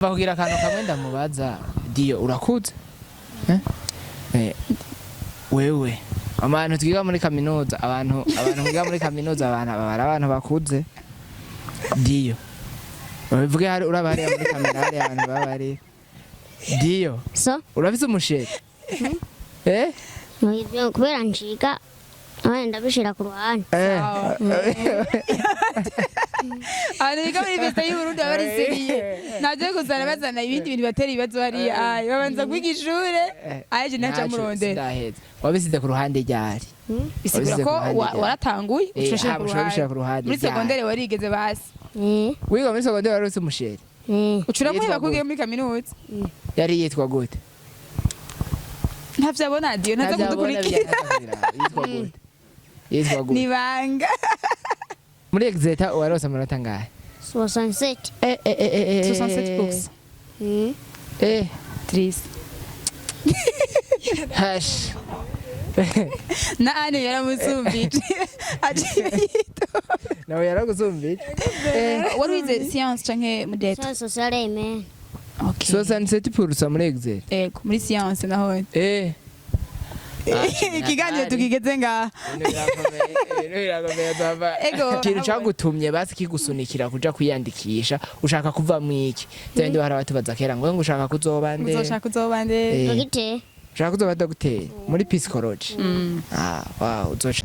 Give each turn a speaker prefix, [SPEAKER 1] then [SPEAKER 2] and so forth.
[SPEAKER 1] Bakubwira akantu kamwe ndamubaza. Diyo, urakuze? Eh? Eh, wewe abantu twiga muri kaminuza, abantu biga muri kaminuza, abantu baba ari abantu bakuze. Diyo, babivuge hari uraba hariya muri kamera, hariya abantu baba bari. Diyo,
[SPEAKER 2] So
[SPEAKER 1] urafise umu chéri? Eh?
[SPEAKER 2] Ibyo kubera nshiga abana ndabishira ku ruhande.
[SPEAKER 1] Eh.
[SPEAKER 3] Abantu biga muri université y'Uburundi baba bari sérieux, ntabyo kuzana bazana ibindi bintu batera ibibazo hariya. Ayi, babanza kwiga ishure aje naca
[SPEAKER 1] Ntaco,
[SPEAKER 3] murondera.
[SPEAKER 1] Sindaheza. Wabisize ku ruhande ryari?
[SPEAKER 3] Bisigura
[SPEAKER 1] Wabisize
[SPEAKER 3] ko
[SPEAKER 1] ku ruhande ryari?
[SPEAKER 3] waratanguye ucashira
[SPEAKER 1] Hama
[SPEAKER 3] ku
[SPEAKER 1] ushobora kubishira ku
[SPEAKER 3] ruhande
[SPEAKER 1] ruhande
[SPEAKER 3] muri
[SPEAKER 1] ryari?
[SPEAKER 3] secondaire warigeze basi?
[SPEAKER 2] Eh.
[SPEAKER 1] Wiga muri secondaire wari ufise umu chéri?
[SPEAKER 2] Eh.
[SPEAKER 3] Ucura
[SPEAKER 1] Yitwa
[SPEAKER 3] muheba kugiye
[SPEAKER 1] gute?
[SPEAKER 3] muri kaminuza.
[SPEAKER 1] Yari yitwa gute?
[SPEAKER 3] Ntavyo abona Diyo, ntaza
[SPEAKER 1] Ntavyabona.
[SPEAKER 3] kudukurikira.
[SPEAKER 1] Yitwa gute? Yitwa gute?
[SPEAKER 3] Nibanga.
[SPEAKER 1] Muri exeta warose amanota angahe?
[SPEAKER 2] 67.
[SPEAKER 1] Eh, eh, eh, eh, eh,
[SPEAKER 3] 67%.
[SPEAKER 1] Eh.
[SPEAKER 3] Triste.
[SPEAKER 1] Hash.
[SPEAKER 3] Na Ane yaramusumbije, aciye yitora.
[SPEAKER 1] Nawe yaragusumbije. Eh.
[SPEAKER 3] Wari wize science canke muri lettres?
[SPEAKER 2] Sciences sociales humaines.
[SPEAKER 3] Okay.
[SPEAKER 1] 67% muri exeta?
[SPEAKER 3] Ego, muri science naho.
[SPEAKER 1] Eh.
[SPEAKER 3] Ikiganiro tukigeze ngaha. Ego.
[SPEAKER 1] Ikintu cagutumye basi kigusunikira kuja kwiyandikisha, ushaka kuva mwiki? Bya bindi bahora batubaza kera ngo ushaka kuzoba nde?
[SPEAKER 3] Uzoshaka uzoba nde?
[SPEAKER 1] Eh.
[SPEAKER 2] Dogiteri.
[SPEAKER 1] Ushaka kuzoba dogiteri muri psychology? Ah, wow, uzoca.